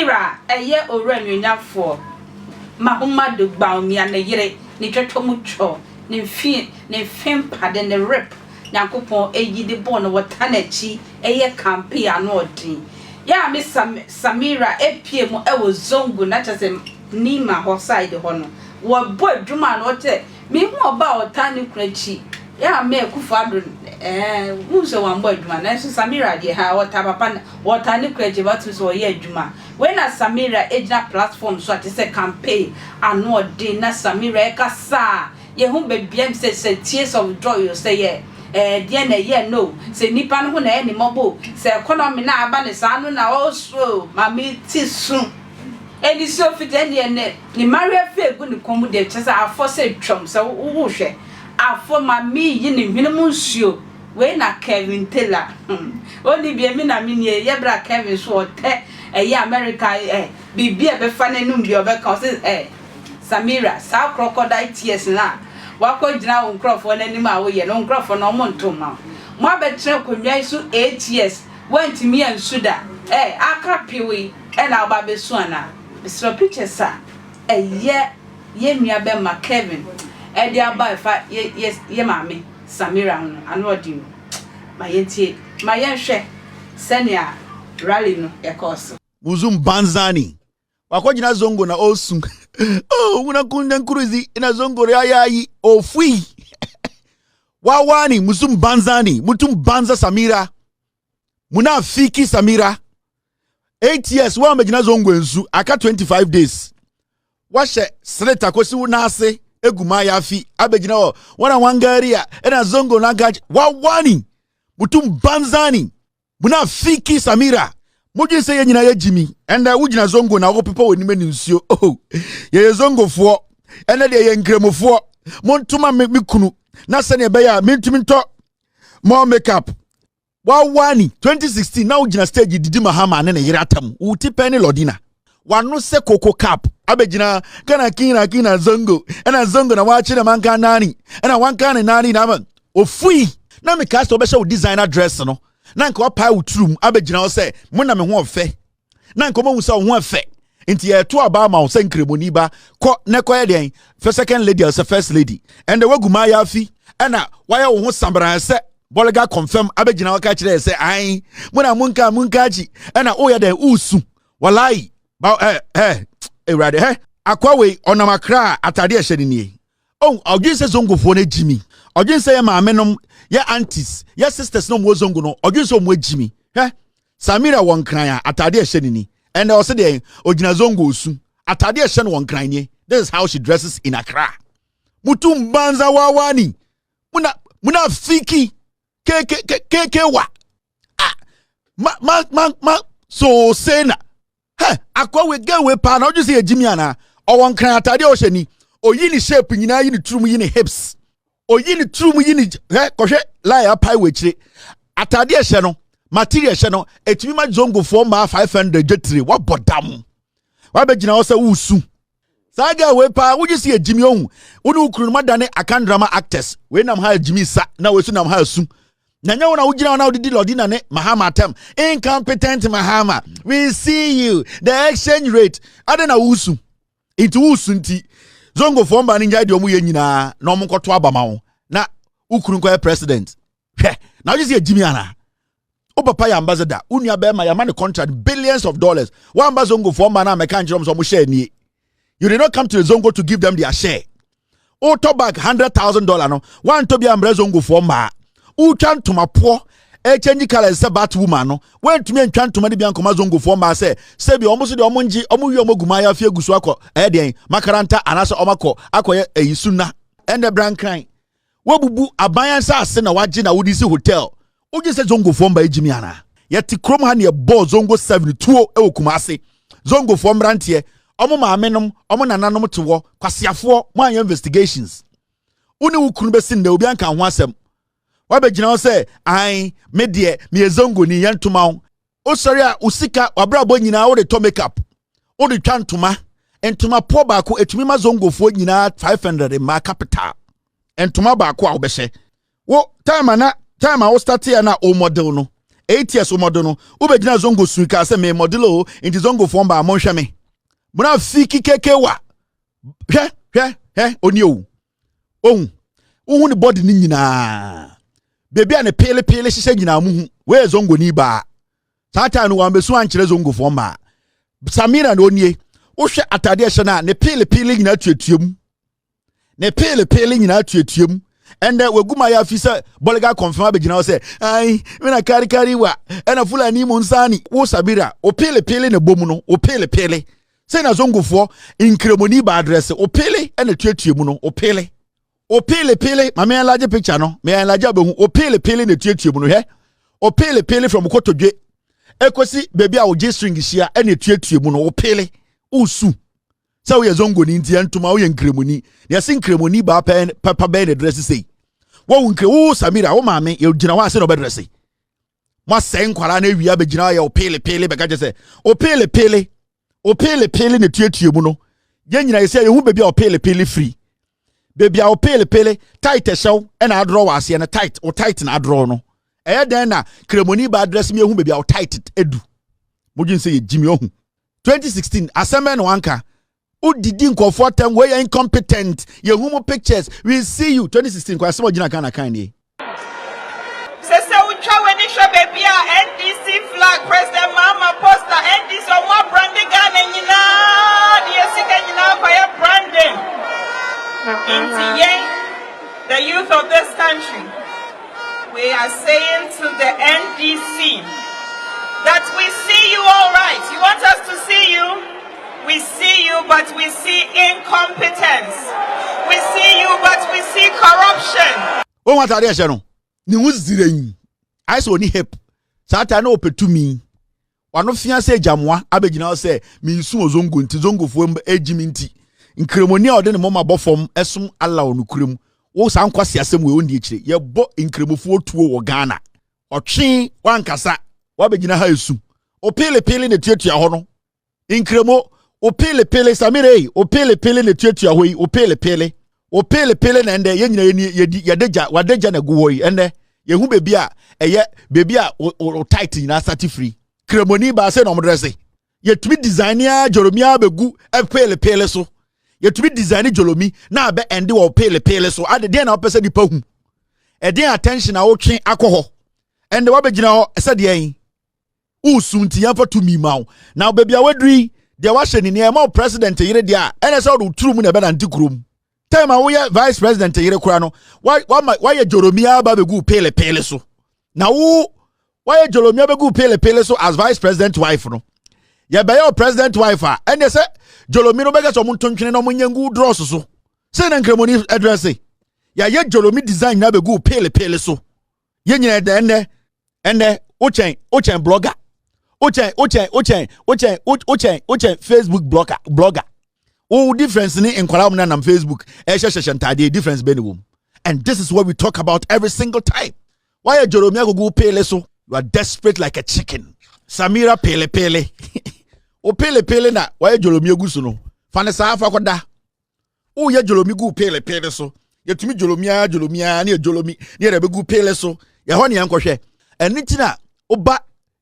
Samira ɛyɛ Owura Anuonyamfoɔ Mahamudu Bawumia ne yere, ne twɛtwɛ mu twɔ, ne mfe ne mfe mpade, ne rep Nyankopɔn ayi de bɔɔ no wɔta n'akyi ɛyɛ campaign ano ɔden. Yɛ a me Sam Samira apue mu ɛwɔ Zongo na kyerɛ sɛ Nima hɔ side hɔ no wɔbɔ adwuma a na ɔkyɛ mehu ɔba a ɔtaa ne kunu akyi. Yɛ a me Akufo Addo ɛɛ wohu sɛ wammɔ adwuma, nanso Samira deɛ ha ɔtaa papa wɔtaa ne kunu akyi batumi sɛ ɔyɛ adwuma. Wei na Samira gyina platform so a te sɛ campaign ano ɔden na Samira ɛkasa a yɛho baabiam sɛ tears of joy o, sɛ yɛ ɛɛ deɛ na ɛyɛ no, sɛ nipa no ho na ɛyɛ ne mmɔbɔ o, sɛ economy na aba ne saa no na ɔso maame ti so ɛnisuo fiti ɛneɛ ne mmaria fi egu ne kɔn mu deɛ kyerɛ sɛ afɔ sɛ twam sɛ wohwɛ afɔ maame yi ne hwene mu nsuo. Wei na Kevin Taylor oni bia mi na mi nie yɛbra Kevin so ɔtɛ ɛyɛ America biribi a ɛbɛfa n'anum bi ɔbɛka ɔsɛ Samira saa crocodile tears na wakɔ gyina wo nkurɔfoɔ n'anim a woyɛ no, nkurɔfoɔ no ɔmo nto ma wo mo abɛtena akonnwa yi so 8 years wɔntumi ansu da aka pewe ɛna ɔba abɛsu ana. Mesrɛ, pictures a ɛyɛ yɛn nua bɛma Kevin ɛde aba ɛfa yɛ yɛ yɛ maame Samira ho no ano ɔden o. Ma yɛntie, ma yɛnhwɛ sɛnea rally no ɛkɔɔ so. Mutum banza ne. Wakɔgyina Zongo na ɔresu. Oh, wuna kunda nkuruzi na Zongo ya yayi ofui. Wawani mutum banza ne, mutum banza Samira. Munafiki Samira. 8 years wa bɛgyina Zongo nsu aka 25 days. Wahyɛ slit akosi wo n'ase egu mayaafi abɛgyina hɔ wɔn a wangari a ɛna Zongo na nka wawani mutum banza ne. Munafiki Samira. Modwen sɛ yɛn nyinaa yɛ gyimi. Ɛnna wogyina Zongo na wopepa wɔ anim ani nsuo. Oh, yɛyɛ Zongofoɔ, ɛnɛ deɛ yɛ Nkramofoɔ. Montoma me kunu na sɛnea ɛbɛyɛ a mentumi ntɔ more makeup. Wawani 2016 na wogyina stage didi Mahama ne ne yere atam. Wo ti pɛn ne Lordina wano sɛ koko cap abɛgyina kana kina kina Zongo ɛna Zongo na wakye na manka nani ɛna wanka ne nani na ama ofui na mekaa sɛ wobɛhyɛ wo designer dress no na nka wapae wo turum abɛgyina hɔ sɛ mo na me ho ɔfɛ, na nka ɔmahu sɛ wo ho ɛfɛ, nti yɛto aba ama wo sɛ Nkremoni ba kɔ na kɔyɛ deɛn fɛ second lady sɛ first lady. Ɛnna wagu maa yɛ afi ɛna wayɛ wo ho samran sɛ bɔlga confirm abɛgyina hɔ ka kyerɛ yɛ sɛ ae mo na monka monka akyi ɛna woyɛ dɛn wosu. Walai ba ɛ ɛ Ewurade hɛ akwa wei ɔnam Akra a atade ɛhyɛ ne nie. Oh, ɔdwen sɛ Zongofoɔ no agyi mi. Ɔdwen sɛ yɛ maame nom, yɛ aunties, yɛ sisters no ɔmo Zongo no, ɔdwen sɛ ɔmo agyi mi. Hwɛ Samira wɔ Nkran a atade ɛhyɛ ne ni. Ɛnna ɔsɛ deɛ ogyina Zongo osu atade ɛhyɛ no wɔ Nkran nie. This is how she dresses in Accra. Mutum banza wawani muna munafiki keke keke wa ah ma ma ma ma so say na hɛ akɔ we girl we paa na ɔdwe sɛ yɛ gyimi ana. Ɔwɔ Nkran atade a ɔhyɛ ni. Oyi ne shape nyinaa, yi ne turum, yi ne hips, oyi ne turum, yi ne hɛ kɔhwɛ line apae wɔ akyire. Atade ɛhyɛ no, material ɛhyɛ no, etumi ma Zongofoɔ mmaa 500 dwetire. Wabɔ dam wabɛgyina hɔ sɛ wusu. Saa girl wei paa wogye sɛ yɛ gyimi. Ohu wo ne wo kunu no madane Akan drama actors. Wei nam ha gyimi sa na wei so nam ha asu na nyɛ wo na wogyina hɔ na wodidi Lordina ne Mahama atam. Incompetent Mahama, we see you. The exchange rate ade na wosu nti wosu nti Zongofoɔ mba no ngyae deɛ ɔmo yɛ nyinaa na ɔmo nkɔto aba ma wo na wo kunu nkɔyɛ president. Hwɛ na wogye sɛ yɛ gyimi anaa? Wo papa yɛ ambassador, wo nua bɛrima yɛama ne contract billions of dollars. Woamba Zongofoɔ mma no a mɛka nkyerɛ m sɛ ɔmo hyɛ nie. You did not come to the Zongo to give them their share. Wotɔ bag $100,000 no, woantɔ bi ambrɛ Zongofoɔ mmaa. Wotwa ntomapoɔ ɛkyɛnji colours sɛ bat woman no, woantumi antwa ntoma no bi ankɔma Zongofoɔ mmaa sɛ sɛbi ɔmo so deɛ ɔmo ngye ɔmo wie ɔmo gu maa yɛafi agu so akɔ ɛyɛ deɛn makaranta anaasɛ ɔmo akɔ akɔyɛ ɛyi sunna. Ɛnɛ brankran wabubu aban asase na wagye na wode si hotel. Wogye sɛ Zongofoɔ mba agyimi anaa? Yɛte kurom ha ne yɛbɔɔ Zongo 7 tuo wɔ Kumase. Zongofoɔ mmeranteɛ, ɔmo maame nom, ɔmo nananom te hɔ. Kwasiafoɔ, mo anyɛ investigations. Wo ne wo kunu bɛsi nnɛ obi anka ho asɛm. Wabɛgyina hɔ sɛ an me deɛ meyɛ Zongoni, yɛntoma wo. Wosɔre a wo sika wabrabɔ nyinaa wode tɔ makeup, wode twa ntoma. Ntomapoɔ baako etumi ma Zongofoɔ nyinaa 500 mmaa capital. Ntoma baako a wobɛhyɛ wo time a na time a wo start yɛ na o model no 8 years wo model no, wobɛgyina Zongo sui kaa sɛ me model o, nti Zongofoɔ mbaa monhwɛ me. Munafiki keke wa. Hwɛ, hwɛ, hwɛ, oni o. Ohun. Wohu ne body ne nyinaa. Beebi a ne peele peele hyehyɛ nyinaa mu hu. Wei yɛ Zongo ni baa. Saa time no wɔambɛsu ankyerɛ Zongofoɔ mmaa. Samira na onie. Wohwɛ atadeɛ hyɛ no a, ne peele peele nyinaa tuatua mu. Ne peele peele nyinaa tuatua mu. Ɛndɛ wagu ma yɛ afi sɛ bɔliga kɔnfɛn abɛgyina hɔ sɛ ai mena karikari wa ɛna Fulani mu nsani. Wo Samira, wo peele peele na ɛbɔ mu no, wo peele peele. Sɛ na Zongofoɔ nkremoni ba address wo peele ɛna tuatua mu no, wo peele. O peele peele, ma me enlarge picture no, me enlarge abehu o peele peele na tuatua mu no. Hwɛ, o peele peele from kotodwe ekosi baabi a o G string hyia ɛna tuatua mu no. O peele usu sɛ woyɛ Zongoni nti ɛntoma woyɛ nkremoni na yɛse nkremoni baa pɛ pɛpa bɛyɛ na dress sei wɔwo nkre wo. Samira, wo maame yɛgyina hɔ ase na ɔbɛdress mo asɛe nkwaraa no awia bɛgyina hɔ yɛ o peele peele, bɛka kyɛ sɛ o peele peele, o peele peele na tuatua mu no. Yɛn nyina yɛsɛ yɛhu baabi a o peele peele firi, baabi a o peele peele tight ɛhyɛw ɛna adorɔ wɔ aseɛ no tight, o tight na adorɔ no. Ɛyɛ dɛn na kremoni ba address mi ehu baabi a o tight edu? Mo dwen sɛ yɛ gyimi ohu. 2016 asɛm bɛn na wanka? Wodidi nkɔfoɔ tɛm, wɔyɛ incompetent. Yɛhu mu pictures, we see you. 2016 kɔ asɛm a ɔgyina kan na kan nie. Sɛ wotwa w'ani hwɛ baabi a NDC flag, President Mahama poster, NDC ɔmo abrand Ghana nyinaa de yɛ sika nyinaa kɔyɛ branding. Nti yɛn, the youth of this country, we are saying to the NDC that we see you all right. You want us to see you? We see you, but we see incompetence. We see you, but we see corruption. Wɔn ataade ɛhyɛ no ne ho ziren ayɛ sɛ ɔni hip. Saa taa na ɔpɛ tumi wano fia sɛ gyamoa abɛgyina hɔ sɛ minsu wɔ Zongo nti Zongofoɔ agyi mi. Nti nkremoni a ɔde ne mɔma bɔ fam ɛsom ala wɔ nokura mu wo saa nkwasi asɛm wɔ ɔndi akyire. Yɛbɔ nkremofoɔ tuo wɔ Ghana. Ɔtwe wankasa wabɛgyina ha esu opeelepele na tuatua hɔ no. Nkremo opeelepele, Samira yi, opeelepele na tuatua hɔ yi, opeelepele, opeelepele na ɛndɛ yɛn nyinaa yɛni yɛdi yɛde gya wade gya na gu hɔ yi. Ɛndɛ yɛhu beebi a ɛyɛ beebi a o tight nyinaa sati firi. Kremoni baase na ɔmo dress. Yɛtumi design a jolomi abɛgu ɛpeelepele so. Yɛtumi design jolomi na abɛ ɛnde wɔ peelepele so ade deɛ na ɔpɛ sɛ nipa hu ɛdeɛn attention a wotwe akɔ hɔ. Ɛndɛ wabɛgyina hɔ sɛdeɛ yi wosu nti yɛmfa tumi ma wo na baabi a waduru yi deɛ wahyɛ ne nneɛma wo president yere deɛ a ɛnɛ sɛ wode turu mu na ɛbɛnante kurom. Time a woyɛ vice president yere kora no, wayɛ jolomi aba bɛgu peelepele so na wo wayɛ jolomi abɛgu peelepele so as vice president wife no. Yɛbɛyɛ wo president wife a, ɛnɛ sɛ jolomi no bɛka sɛ ɔmo ntontwene na ɔmo nyɛ ngu drɔs so sɛ na nkramoni address. Yɛayɛ jolomi design nyinaa bɛgu peelepele so. Yɛn nyinaa ɛdɛ ɛndɛ wokyɛn blogger, wokyɛn Facebook blogger. Wo difference ne nkwadaa mu nanam Facebook ɛhyɛhyɛhyɛ ntaadeɛ, difference bɛ ne wɔm. And this is what we talk about every single time. Wayɛ jolomi agogo peele so. You are desperate like a chicken. Samira peele peele, wo peele peele na wayɛ jolomi egu so no. Fa ne saa fa kɔda. Woyɛ jolomi gu peele peele so. Yɛtumi jolomi a jolomi a ne yɛ jolomi ne yɛrɛ bɛgu peele so. Yɛhɔ ne yɛn nkɔhwɛ. Ɛne ti na woba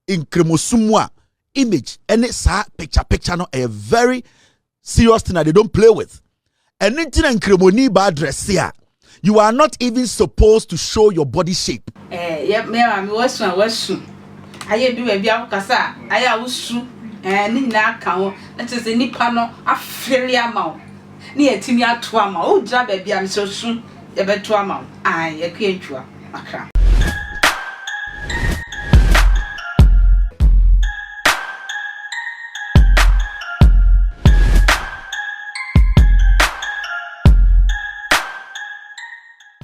nkremosom mu a, image ɛne saa picture picture no ɛyɛ very serious thing that they don't play with. Ɛne ti na nkremoni ba address a, you are not even supposed to show your body shape. Yɛ mɛ maame wasu a wasu ayɛ du baabi akokasa a ayɛ a wosu ne nyinaa ka ho na kyerɛ sɛ nipa no afere ama wo ne yɛtumi ato ama wo. Wogyina baabi a mesɛ su yɛbɛto ama wo. Ae, yɛkua ntwa akra.